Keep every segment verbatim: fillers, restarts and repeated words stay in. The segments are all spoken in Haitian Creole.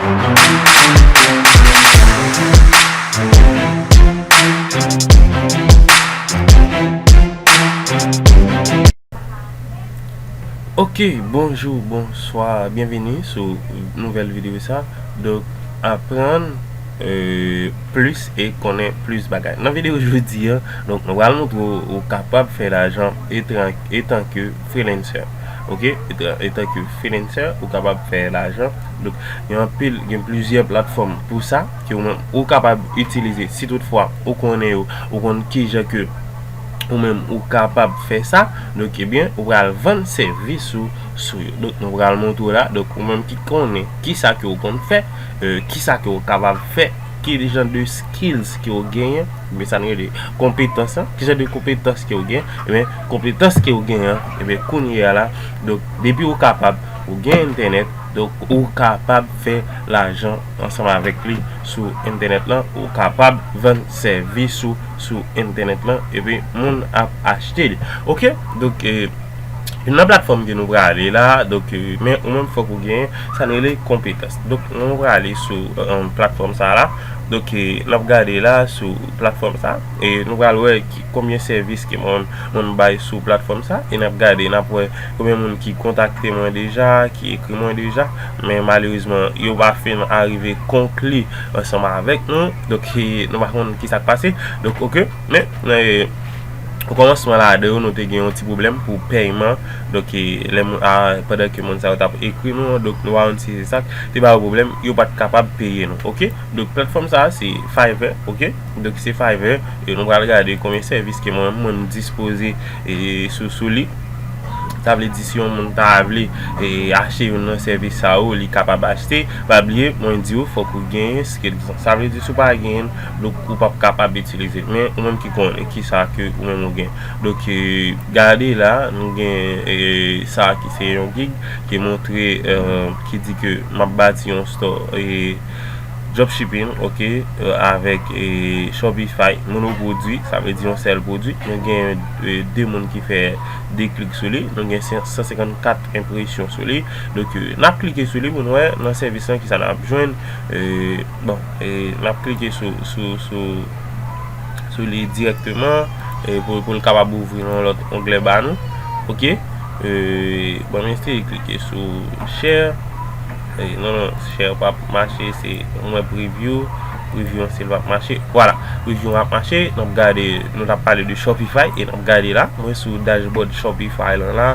Ok, bonjou, bonswa, byenvini sou nouvèl videyo sa. Donk, aprann, euh, plis e konnen plis bagay. Nan videyo jodi a, donk, nou pral montre w ou kapab fè lajan etan, etan ke freelancer. Ok? Etan, etan ke freelancer, ou kapab fè lajan. Donk, gen anpil, gen plizyè platfòm pou sa, ke ou menm ou kapab itilize. Si toutfwa ou konnen yo, ou konn kijan ke ou menm ou kapab fè sa, donk, ebyen, ou pral vann sèvis ou sou yo. Donk, nou pral montre w la. Donk, ou menm ki konnen kisa ke ou konn fè, euh, kisa ke ou kapab fè, ki jan de skills ke ou genyen, ebyen, sa nou rele konpetans lan, ki jan de konpetans ke ou genyen, ebyen, konpetans ke ou genyen an, ebyen, kounye a la, donk, depi ou kapab, ou gen entènèt, donk, ou kapab fè lajan ansanm avèk li sou entènèt lan, ou kapab vann sèvis ou sou entènèt lan, epi moun ap achte li. Ok? Donk, eh, youn nan platfòm ke nou prale la, donk, eh, men ou menm fòk ou gen sa nou rele konpetans. Donk, nou prale sou, eh, platfòm sa la. Donk, eh, n ap gade la sou platfòm sa. E nou pral wè ki, konbyen sèvis ke mwen, mwen bay sou platfòm sa. E n ap gade, n ap wè konbyen moun ki kontakte mwen deja, ki ekri mwen deja. Men malerezman, yo pa fin arive konkli ansanm avèk nou. Donk, eh, nou pa konn kisa k pase. Donk, ok. Men, eh, o kòmansman ladan yo, nou te gen yon ti pwoblèm pou pèyman. Donk, eh, lè moun, a, pandan ke moun sa yo t ap ekri nou, donk, nou pa konn si se sa k te ba yo pwoblèm, yo pa t kapab peye nou, ok? Donk, platfòm sa a, se Fiverr, ok? Donk, se Fiverr, e nou pral gade konbyen sèvis ke mwen, mwen dispoze, eh, sou, sou li. Sa vle di, si yon moun ta vle, eh, achte youn nan sèvis sa yo, li kapab achte. Pa bliye, mwen di w, fòk ou genyen skills lan. Sa vle di, si w pa genyen l, donk, ou p ap kapab itilize l. Men, ou menm ki konnen kisa ke ou menm ou gen. Donk, eh, gade la, nou gen, eh, sa ki se yon gig, ki montre, eh, ki di ke m ap bati yon store, eh, dropshipping, ok, eh, avèk, eh, Shopify, monopwodui, sa vle di yon sèl pwodui. Nou gen, eh, de moun ki fè de klik sou li, nou gen san senkannkat enpresyon sou li. Donk, eh, n ap klike sou li pou n wè nan sèvis lan kisa n ap jwenn. Eh, bon, eh, n ap klike sou, sou, sou, sou li dirèkteman, eh, pou, pou l kapab ouvri yon lòt onglè ba nou. Ok? Eh, bon, m eseye klike sou share. Eh, non, non, share p ap mache, se mwen preview. Preview an, se l p ap mache. Vwala, preview an ap mache. N ap gade, nou t ap pale de Shopify e n ap gade la. Mwen sou dashboard Shopify lan la.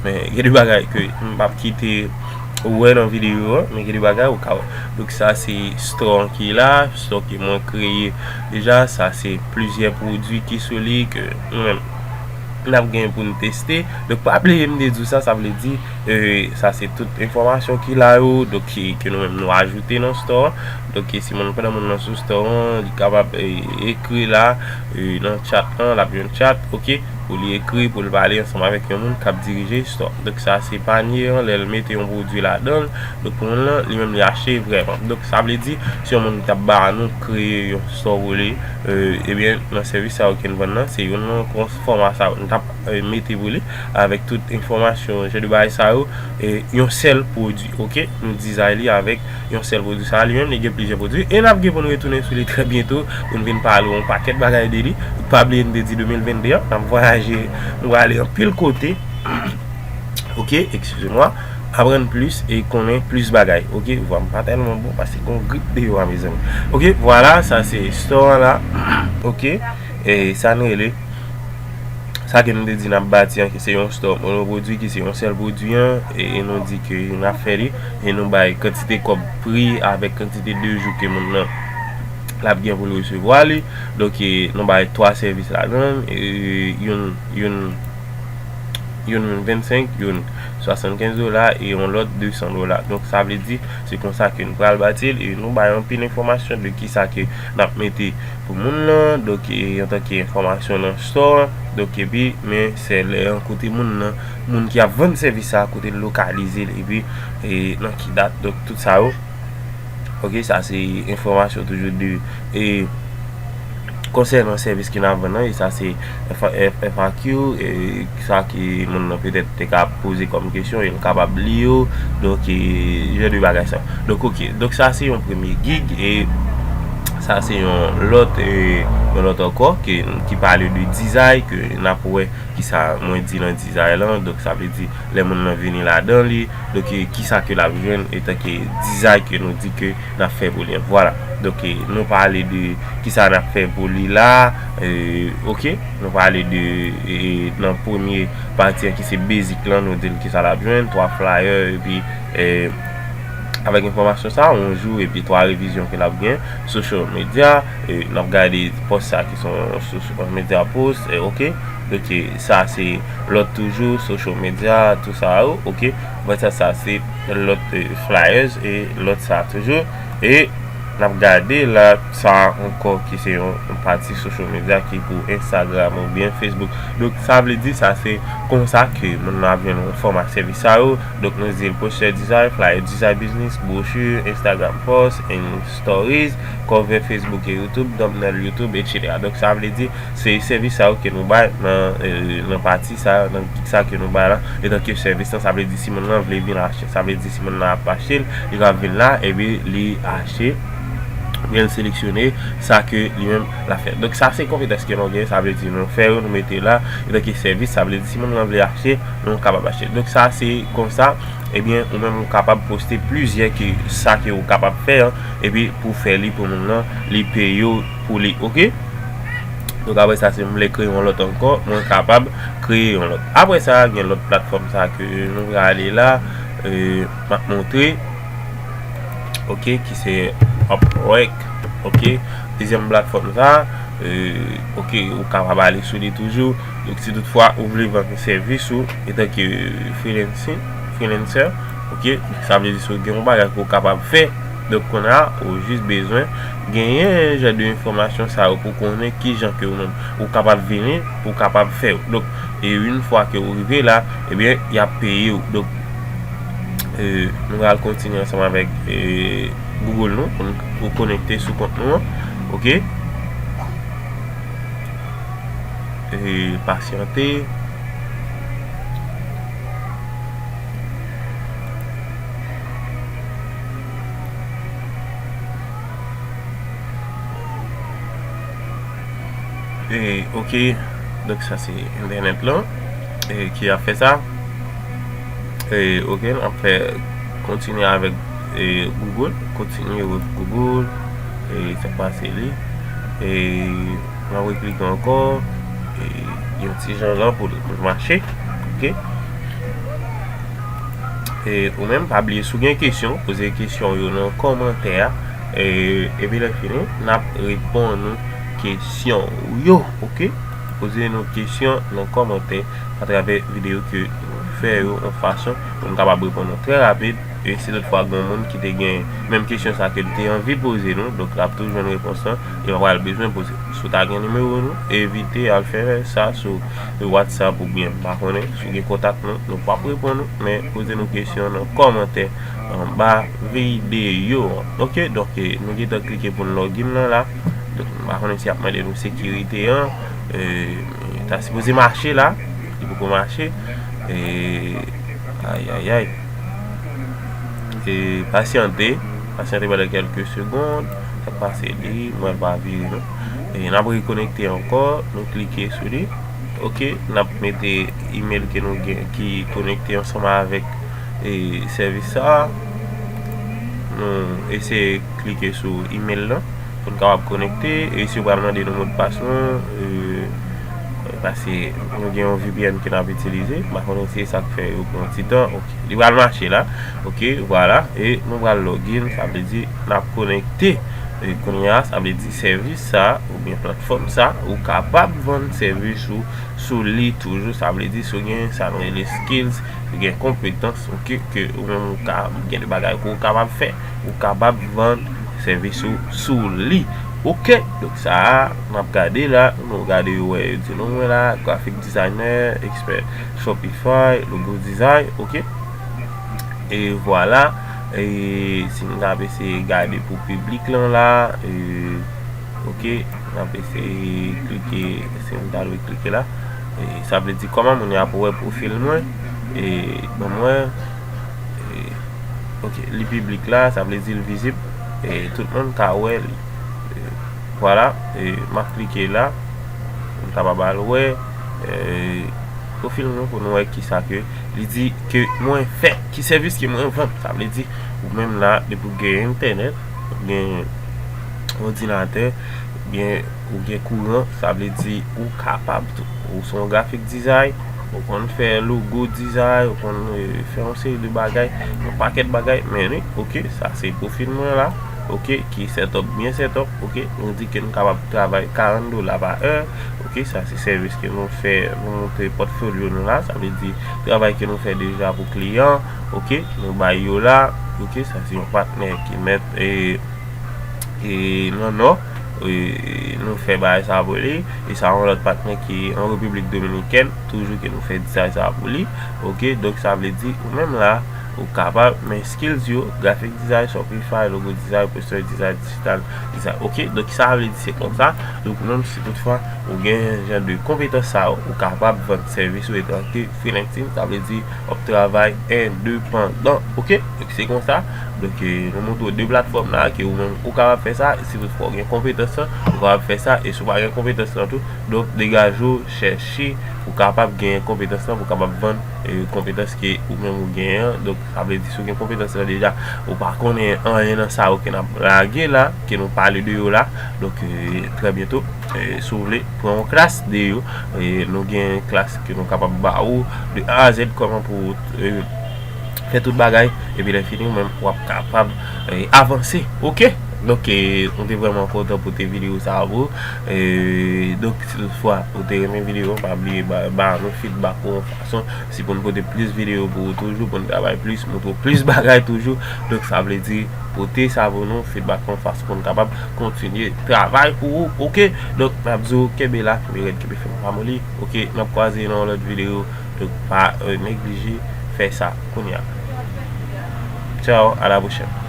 Men, gen de bagay ke m p ap kite ou wè nan videyo an, men gen de bagay ou ka wè. Donk, sa se store an ki la, store ke mwen kreye deja. Sa se plizyè pwodui ki sou li ke nou menm n ap gen pou n teste. Donk, pa bliye m te di w sa, sa vle di, eh, sa se tout enfòmasyon ki la yo, donk, ke, ke nou menm nou ajoute nan store an. Donk, si moun, pandan moun nan sou store an, li kapab, eh, ekri la, eh, nan chat lan, l ap jwenn chat, ok, pou li ekri, pou l pale ansanm avèk yon moun k ap dirije store. Donk, sa se panye an, lè l mete yon pwodui ladan l, donk, pou moun nan, li menm, li achte vrèman. Donk, sa vle di, si yon moun t ap ba nou kreye yon store pou li, eh, ebyen, nan sèvis sa yo ke n vann nan, se youn nan kon fòma sa yo n t ap, eh, mete pou li, avèk tout enfòmasyon, jan de bagay sa yo, eh, yon sèl pwodui, ok? Nou dizay li avèk yon sèl pwodui. Sa a li menm, li gen plizyè pwodui. E n ap gen pou n retounen sou li trè byento, pou n vin pale w yon pakèt bagay de li. Pa bliye, n te di de mil venn de an, n ap vwayaje, nou prale anpil kote. Ok, excusez-moi. Aprann plis e konnen plis bagay. Ok, vwa m pa tèlman bon paske gon grip deyò a, mezanmi. Ok, vwala, sa se store an la. Ok, e sa n rele, sa ke nou te di n ap bati an, ki se yon store monopwodui, ki se yon sèl pwodui an, e, e nou di ke n ap fè li, e nou bay kantite kòb, pri avèk kantite de jou ke moun nan l ap gen pou l resevwa li. Donk, e, nou bay twa sèvis ladan l, e, youn, youn, youn vennsenk, youn swasannkenz dola e yon lòt de san dola. Donk, sa vle di, se konsa ke n pral bati l, e nou bay anpil enfòmasyon de kisa ke n ap mete pou moun nan, donk, e, antanke enfòmasyon nan store an, donk, epi, men, sèlè an kote moun nan, moun ki ap vann sèvis sa a, kote l lokalize l, epi, e, nan ki dat, donk, tout sa yo. Ok, sa se enfòmasyon toujou de, e, konsènan sèvis ke n ap vann nan, e sa se F A Q, e sa ke moun nan petèt te ka poze kòm kesyon, e l kapab li yo, donk, e jan de bagay sa. Donk, oke, donk sa se yon premye gig, e sa se yon lòt, e yon lòt ankò, ke, ki pale de dizay, ke n ap wè kisa mwen di nan dizay lan, donk sa vle di lè moun nan vini ladan li, donk, e kisa ke l ap jwenn etanke dizay ke nou di ke n ap fè pou li an. Vwala. Donk, e, nou pale de kisa n ap fè pou li la, e, oke, nou pale de, e, nan premye pati an ki se basic lan, nou di l kisa l ap jwenn, twa flyer, epi, e, avèk enfòmasyon sa, yon jou, epi twa revizyon ke l ap gen, social media, e, n ap gade post sa ki se yon social media post, e, oke, donk, e, sa se lòt toujou, social media, tout sa yo, oke, apre sa, sa se lòt, e, flyers, e lòt sa toujou, e n ap gade la, sa ankò ki se yon, yon pati social media ki pou Instagram oubyen Facebook. Donk, sa vle di sa se konsa ke moun nan ap jwenn yon fòma sèvis sa yo. Donk, nou di l poster design, flyer design business, brochure, Instagram post and stories, cover Facebook e YouTube, thumbnail YouTube, et cetera. Donk, sa vle di se sèvis sa yo ke nou bay nan, e, nan pati sa, nan gig sa ke nou bay la, etanke sèvis lan, sa vle di si moun nan vle vin achte, sa vle di si moun nan ap achte l, li ka vin la, epi li achte, oubyen l seleksyone sa ke li menm l ap fè. Donk, sa se konpetans ke nou genyen, sa vle di nou fè yo, nou mete la, etanke sèvis, sa vle di si moun nan vle achte, nou kapab achte. Donk, sa se konsa, ebyen, ou menm ou kapab poste plizyè ke sa ke ou kapab fè an, epi pou fè li pou moun nan, li peye w pou li, oke? Donk, apre sa, si m vle kreye yon lòt ankò, mwen kapab kreye yon lòt. Apre sa, gen lòt platfòm sa ke nou prale la, e, m ap montre, oke, ki se Upwork, oke. Dezyèm platfòm sa, e, oke, ou kapab ale sou li toujou. Donk, si toutfwa ou vle vann sèvis ou, etanke freelancing, freelancer, oke, sa vle di si w gen yon bagay ke w kapab fè, donk, kounye a, ou jis bezwen genyen jan de enfòmasyon sa yo pou konnen ki jan ke ou menm ou kapab vini, pou w kapab fè yo. Donk, e yon fwa ke ou rive la, ebyen, y ap peye w. Donk, e, nou pral kontinye ansanm avèk, e, Google nou, pou nou, pou konekte sou kont nou an, oke? E, pasyante. E, oke, donk sa se entènèt lan, e, ki ap fè sa. E, oke, n ap fè kontinye avèk, e, Google, kontinye with Google, e, sa k pase li. E, n ap reklike ankò, e, yon ti jan jan pou l, pou l mache, oke. E, ou menm, pa bliye, si w gen kesyon, poze kesyon w yo nan kòmantè a, e, epi lè fini, n ap reponn ou kesyon w yo, oke? Poze nou kesyon nan kòmantè atravè videyo ke nou fè yo, yon fason pou nou kapab reponn nou trè rapid. E si toutfwa gen moun ki te gen menm kesyon sa ke l te anvi poze nou, donk l ap tou jwenn repons lan, li pa pral bezwen poze. Si w ta gen nimewo nou, evite al fè sa sou WhatsApp oubyen, m pa konnen, si w gen kontak nou, nou p ap reponn ou, men poze nou kesyon nan kòmantè anba videyo an. Oke, donk, e, nou gentan klike pou n login nan la. Donk, m pa konnen si y ap mande nou sekirite an. E, ta sipoze mache la. Li poko mache. E, ay, ay, ay. E, pasyante. Pasyante pandan kèlke segonn. Sa k pase li, mwen pa vire non. E, n ap rekonekte ankò. Nou klike sou li. Oke, n ap mete email ke nou gen ki konekte ansanm avèk, e, sèvis sa a. Nou eseye klike sou email lan pou n kapab konekte. E si yo pral mande nou modpas nou, e, paske nou gen yon V P N ke n ap itilize. M pa konnen si se sa k fè yo pran ti tan. Oke, li pral mache la. Oke, vwala. E nou pral login, sa vle di n ap konekte. E kounye a, sa vle di sèvis sa a, oubyen platfòm sa a, ou kapab vann sèvis ou sou li toujou. Sa vle di, si w gen sa nou rele skills, si w gen konpetans, oke, ke ou menm ou ka gen de bagay ke w kapab fè, ou kapab vann sèvis ou sou li. Oke, donk sa a, n ap gade la, nou gade yo wè, yo di nou wè la, graphic designer, expert Shopify, logo design, oke. E vwala, e si n t ap eseye gade pou piblik lan la, e, Ok, n ap eseye klike, se m ta dwe klike la. E, sa vle di kòman moun yo ap wè pwofil mwen. E, ban m wè. E, ok, li piblik la, sa vle di l vizib. E, tout moun ka wè li. E, vwala, e, m ap klike la. M kapab al wè, e, pwofil mwen pou nou wè kisa ke li di ke mwen fè, ki sèvis ke mwen vann. Sa vle di, ou menm la, depi w gen entènèt, ou gen òdinatè, oubyen ou gen kouran, sa vle di ou kapab tou. Ou se yon grafik dizay, ou konn fè logo dizay, ou konn, e, fè yon seri de bagay, yon pakèt bagay, men wi, ok, sa se pwofil mwen la, ok, ki set up, byen set up, ok, nou di ke nou kapab travay karant dola pa è, ok, sa se sèvis ke nou fè, nou montre pòtfolyo nou la, sa vle di travay ke nou fè deja pou kliyan, ok, nou bay yo la, ok, sa se yon patnè ki mèt, e, e nan Nò, e, nou fè bagay sa pou li, e sa yon lòt patnè ki an Repiblik Dominikèn, toujou ke nou fè dizay sa pou li, ok, donk sa vle di ou menm la, ou kapab, men skills yo, graphic design, Shopify, logo design, poster design, digital design, ok, donk sa vle di se konsa, donk ou menm si toutfwa ou gen jan de konpetans sa yo, ou kapab vann sèvis ou etanke freelancing, sa vle di w ap travay endepandan, ok, donk se konsa, donk, e, nou montre w de platfòm la, ke ou menm ou kapab fè sa, si toutfwa w gen konpetans lan, ou kapab fè sa, e si w pa gen konpetans lan tou, donk degaje w, chèche, ou kapab gen konpetans lan, pou w kapab vann, e, konpetans ke ou menm ou genyen an, donk sa vle di si w gen konpetans lan deja, ou pa konnen anyen nan sa yo ke n ap lage la, ke nou pale de yo la, donk, e, trè byento, e, si w vle, pran yon klas de yo, e, nou gen klas ke nou kapab ba ou de A a Z kòman pou, e, fè tout bagay, epi lè fini ou menm w ap kapab, e, avanse, ok? Donk, e, nou te vrèman kontan pote videyo sa a pou ou. E, donk, si toutfwa ou te renmen videyo, pa bliye ba, ba nou feedback ou yon fason, si pou n pote plis videyo pou ou toujou, pou n travay plis, montre w plis bagay toujou. Donk, sa vle di, pote sa pou nou, feedback nou fason pou n kapab kontinye travay pou ou, ok? Donk, n ap di w kenbe la, kenbe rèd, kenbe fèm, pa moli, ok? N ap kwaze nan yon lòt videyo, donk pa, e, neglije fè sa kounye a. Tchao, à la prochaine.